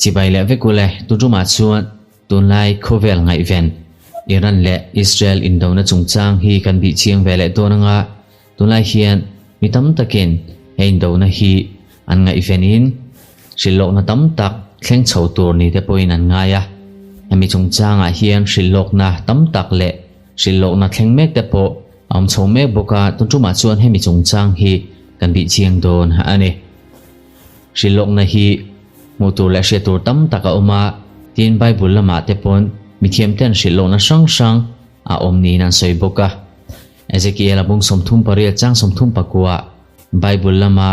Chibai leh vek ule, tuṭumah chuan tunlai khawvel ngaihven Iran leh Israel indona chungchang hi kan bih chiang ve leh dawn anga tunlai hian mi tam takin he indona hi an ngaihvenin hrilhlawkna tam tak thleng chho tur ni te pawhin an ngai a. Hemi chungchangah hian hrilhlawkna tam tak leh hrilhlawkna thleng mek te pawh a awm chho mek bawk a, tun tumah chuan hemi chungchang hi kan bih chiang dawn a ni. Hrilhlawkna hi hmuh tur leh hriat tur tam tak a awm a, tin Bible lamah te pawn mithiam ten hrilhlawkna hrang hrang a awm niin an sawi bawk a. Ezekiel a bung 38 chang 34 Bible lama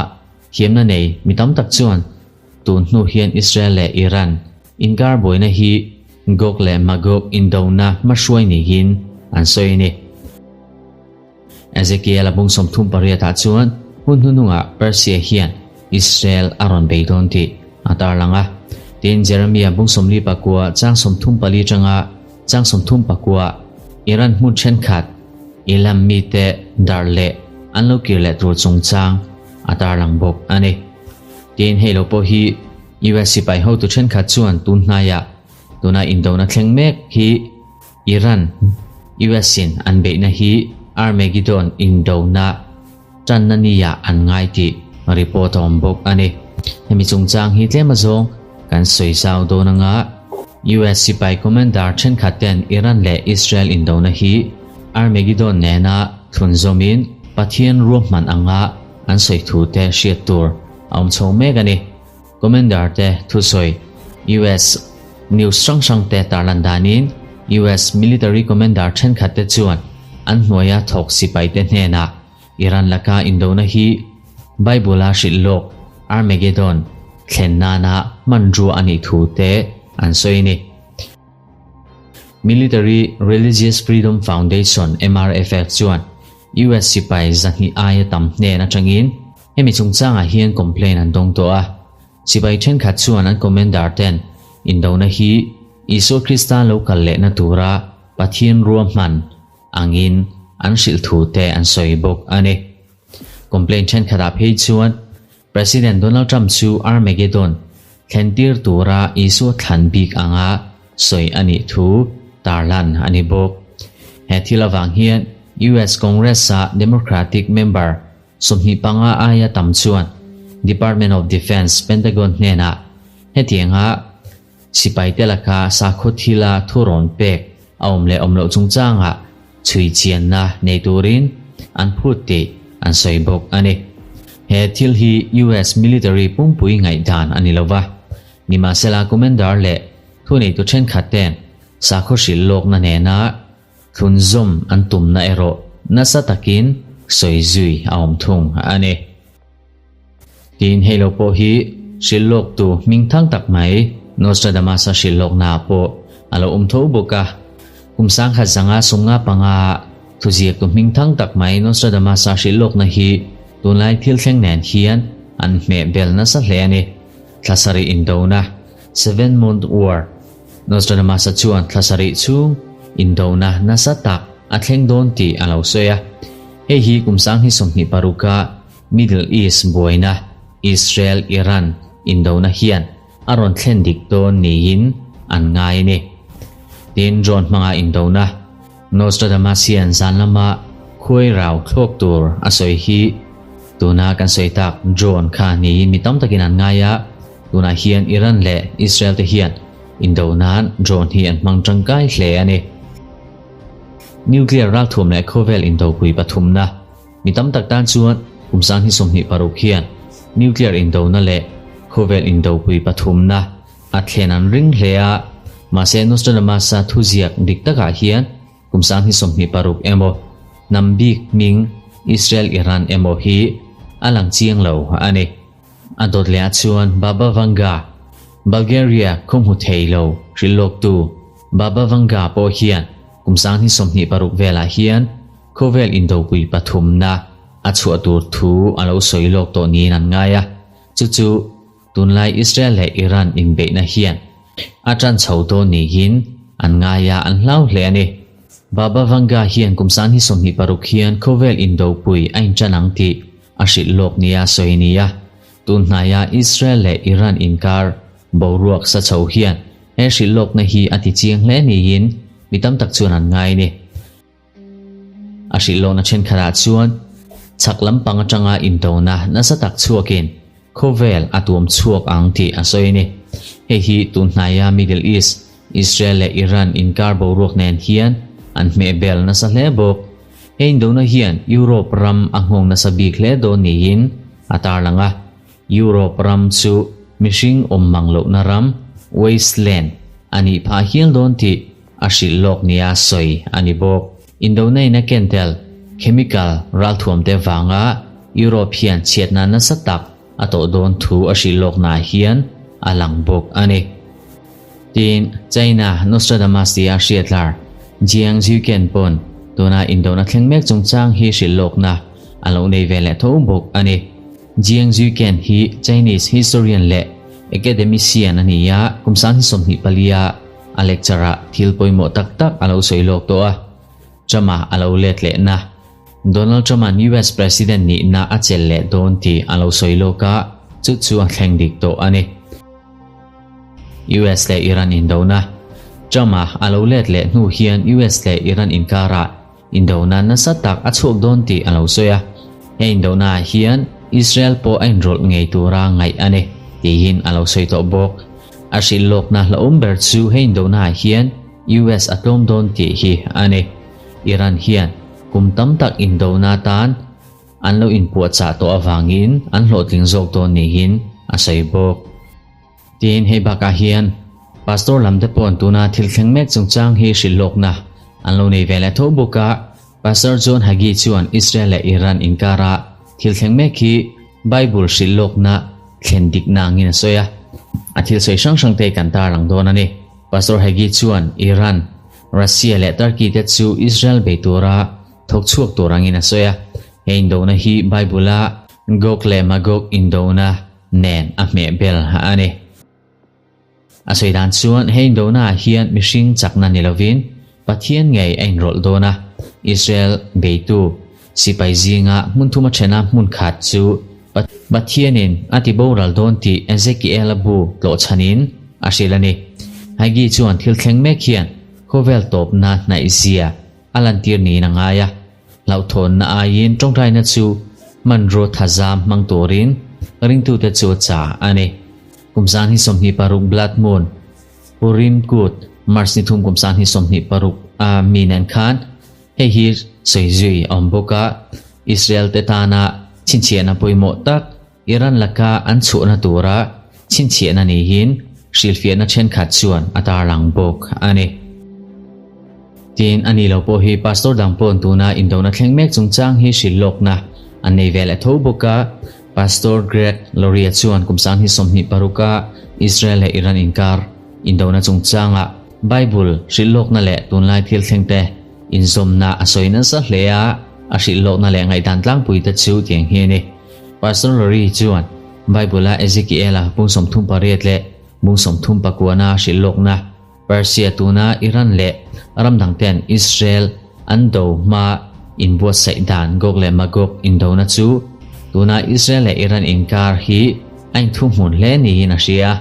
thiamna nei mi tam tak chuan tun hnu hian Israel leh Iran inkar buaina hi Gog leh Magog indona hmahruai niin an sawi a ni. Ezekiel a bung 38 ah chuan hun hnuhnungah Persia hian Israel a rawn bei dawn tih a tarlang a. Tin, Jeremia bung 49 chang 34 atanga chang 39 Iran hmun thenkhat Elam mite dar leh an lo kir leh tur chungchang a tarlang bawk a ni. Tin, hei lo pawh hi US sipai hotu thenkhat chuan tun hnaiah tuna indona thleng mek hi Iran, US in an beihna hi Armageddon indona tanna nia an ngai tih report a awm bawk a ni. Hemi chungchang hi tlem azawng kan sawi zau dawn anga US sipai commander thenkhat ten Iran leh Israel indona hi Armageddon nena thlun zawmin Pathian ruahman anga an sawi thu te hriat tur a awm chho mek a ni. Commander te thusawi US news hrang hrang te tarlan danin US military commander thenkhat te chuan an hnuaia thawk sipai te hnenah Iran laka indona hi Bible a hrilh lawk Armageddon thlen nana hmanrua a nih thu te an sawi a ni. Military Religious Freedom Foundation, MRFF, chuan US sipai 200 aia tam hnen atangin Hemi chungchangah hian complaint an dawng tawh a, sipai thenkhat chuan an commander ten indona hi Isua Krista lo kal lehna tura Pathian ruahman angin an hrilh thu te an sawi bawk a ni. Complaint thenkhatah phei chuan President Donald Trump chu Armageddon thlentir tura Isua thlan bik anga sawi a nih thu tarlan a ni bawk. He thil avang hian US Congress-a Democratic member 25 aia tam chuan Department of Defense, Pentagon hnenah hetianga sipaite laka sakhaw thila thurawn pek a awm leh awm loh chungchangah chhui chianna nei turin an phut tih an sawi bawk a ni. He thil hi US military pumpui ngaihdan a ni lova, nimahsela commander leh thuneitu thenkhat ten sakhaw hrilh lawkna nena Thlunzawm an tumna erawh nasa takin sawi zui a awm thung a ni. Tin, hei lo pawh hi hrilh lawktu hming thang tak mai Nostradamus-a hrilh lawknaah pawh a lo awm tho bawk a. Kum 1955 thuziaktu hming thang tak mai Nostradamus-a hrilh lawkna hi tunlai thil thleng nen hian an hmeh bel nasa hle a ni. Thla sarih indona, Seven Month War, Nostradamus-a chuan thla sarih chhung indona nasa tak a thleng dawn tih a lo sawi a. Hei hi kum 2026-a Middle East buaina, Israel-Iran indona hian a rawn thlen dik dawn niin an ngai a ni. Tin, drone hmanga indona, Nostradamus hian zan lama khuai rau thlawk tur a sawi hi tuna kan sawi tak drone kha niin mi tam takin an ngai a. Tunah hian Iran leh Israel te hian indo nan drone hi an hmang tangkai hle a ni. Nuclear ralthuam leh khawvel indopui pathumna mi tam tak tan chuan kum 2026 hian nuclear indona leh khawvel indopui pathumna a thlen an ring hle a, mahse Nostradamus-a thuziak dik takah hian kum 2026 emaw hnam bik hming Israel-Iran emaw hi a lang chiang lo a ni. A dawt leh ah chuan Baba Vanga, Bulgaria khaw hmu thei lo hrilh lawktu Baba Vanga pawh hian kum 2026 velah hian khawvel indopui pathumna a chhuah tur thu a lo sawi lawk tawh niin an ngai a, chu chu tunlai Israel leh Iran inbeihna hian a tan chho dawn niin an ngai a, an hlau hle a ni. Baba Vanga hian kum 2026 hian khawvel indopui a intan ang tih a hrilh lawk nia sawi a ni a. Tun hnaia Israel leh Iran inkar boruak sa chho hian he hrilhlawkna hi a ti chiang hle niin mi tam tak chuan an ngai a ni. A hrilhlawkna thenkhatah chuan chhak lampang atanga indona nasa tak chhuakin khawvel a tuam chhuak ang tih a sawi a ni. Hei hi tun hnaia Middle East, Israel leh Iran inkar boruak nen hian an hmehbel nasa hle bawk. He indona hian Europe ram a nghawng nasa bik hle dawn niin a tarlang a. Europe ram chu mihring awm mang lohna ram, wasteland, a nih phah hial dawn tih a hrilh lawk nia sawi a ni bawk. Indona in a ken tel chemical ralthuamte vanga Europe hian chhiatna nasa tak a tawh dawn thu a hrilh lawknaah hian a lang bawk a ni. Tin, China Nostradamus tia hriatlar Jiang Zhuqian pawn tuna indona thleng mek chungchang hi hrilh lawkna a lo nei ve leh tho bawk a ni. Jiang Zhuqian hi Chinese historian leh academician a ni a, kum 24 a a lecture ah thil pawimawh tak tak a lo sawi lawk tawh a, Trump-a a lo let lehna. Donald Trump-a'n US President nihna a chelh leh dawn tih a lo sawi lawk a, chu chu a thleng dik tawh a ni. US leh Iran indona. Trump-a a lo let leh hnu hian US leh Iran inkarah indona nasa tak a chhuak dawn tih a lo sawi a, he indonaah hian Israel pawh a inrawlh ngei tura ngaih a ni tiin a lo sawi tawh bawk. A hrilh lawkna hlauhawm ber chu he indonaah hian US a tlawm dawn tih hi a ni. Iran hian kum tam tak indona tan an lo inpuahchah tawh avangin an hlawhtling zawk dawn niin a sawi bawk. Tin, hei bakah hian Pastor lam te paw'n tuna thil thleng mek chungchang hi hrilh lawkna an lo nei ve leh tho bawk a. Pastor John Hagee chuan Israel leh Iran inkara thil thleng mek hi Bible hrilh lawkna thlen dikna angin a sawi a. A thil sawi hrang hrang te kan tarlang dawn a ni. Pastor Hagee chuan Iran, Russia leh Turkey te chu Israel bei tura thawk chhuak tur angin a sawi a. He indona hi Bible-a Gog leh Magog indona nen a hmeh bel a ni. A sawi dan chuan he indonaah hian mihring chakna ni lovin Pathian ngei a inrawlh dawn a, Israel beitu sipai zinga hmun thuma thena hmun khat chu Pathianin a ti boral dawn tih Ezekiela bu tlawhchhanin a hrilh a ni. Hagee chuan thil thleng mek hian khawvel tawpna hnaihzia a lantir niin a ngai a. Hlauhthawnna aiin tawngtaina chu hmanraw thazam hmang turin ringtute chu a cha a ni. Kum 26 Blood Moon, Purim Kut, March ni thum kum 26 a mi nen khan hei hi sawi zui a awm bawk a, Israel te tana chhinchhiahna pawimawh tak Iran laka an chhuahna tura chhinchhiahna niin hrilhfiahna thenkhat chuan a tarlang bawk a ni. Tin, a ni lo pawh hi Pastor dang pawn tuna indona thleng mek chungchang hi hrilh lawkna an nei ve leh tho bawk a. Pastor Greg Laurie chuan kum 26 a Israel leh Iran inkar indona chungchanga Bible hrilh lawkna leh tunlai thil thlengte inzawmna a sawi nasa hle a, a hrilh lawkna leh ngaihdan tlangpui te chu tiang hi a ni. Pastor Laurie chuan Bible-a Ezekiel-a bung 38 leh bung 39-a hrilh lawkna Persia tuna Iran leh ram dangten Israel an do hma inbuatsaih dan Gog leh Magog indona chu tuna Israel leh Iran inkar hi a inthuhmun hle niin a hria.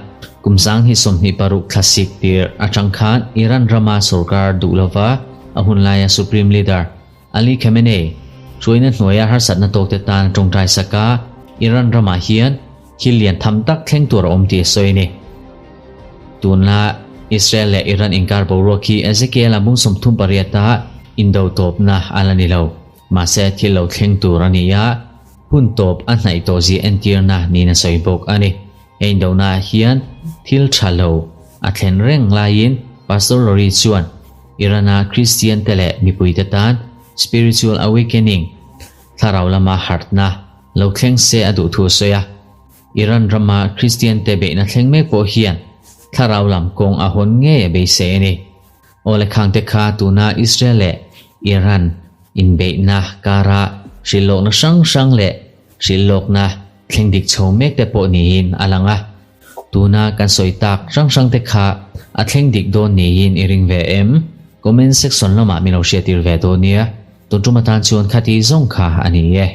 Kum 26 thlasik tir atang khan Iran rama sorkar duh lova a hunlaia Supreme Leader Ali Khamenei hruaina hnuaia harsatna tawkte tan tawngtai saka Iran ramah hian thil lian tham tak thleng tur a awm tih a sawi a ni. Tuna Israel leh Iran inkar boruak hi Ezekiel-a bung 38 a indo tawpna a la ni lo. Mahse thil lo thleng tur a ni a, hun tawp a hnaih tawh zia entirna niin a sawi bawk a ni. He indonaah hian thil tha lo a thlen reng laiin Pastor Lori chuan Iran-a Kristian-te leh mipuite tan spiritual awakening, thlarau lama harhna, lo thleng se a duh thu a sawi a. Iran rama Kristian-te beihna thleng mek pawh hian thlarau lam kawng a hawn ngei a beisei a ni. Aw le khangte kha tuna Israel leh Iran inbeihna kara hrilhlawkna hrang hrang leh hrilhlawkna thleng dik chho mek te pawh niin a lang a. Tuna kan sawi tak hrang hrang te kha a thleng dik dawn niin i ring ve em? Comment section lamah min lo hriattir ve dawn nia. Tun tum atan chuan khati zawng kha a ni e.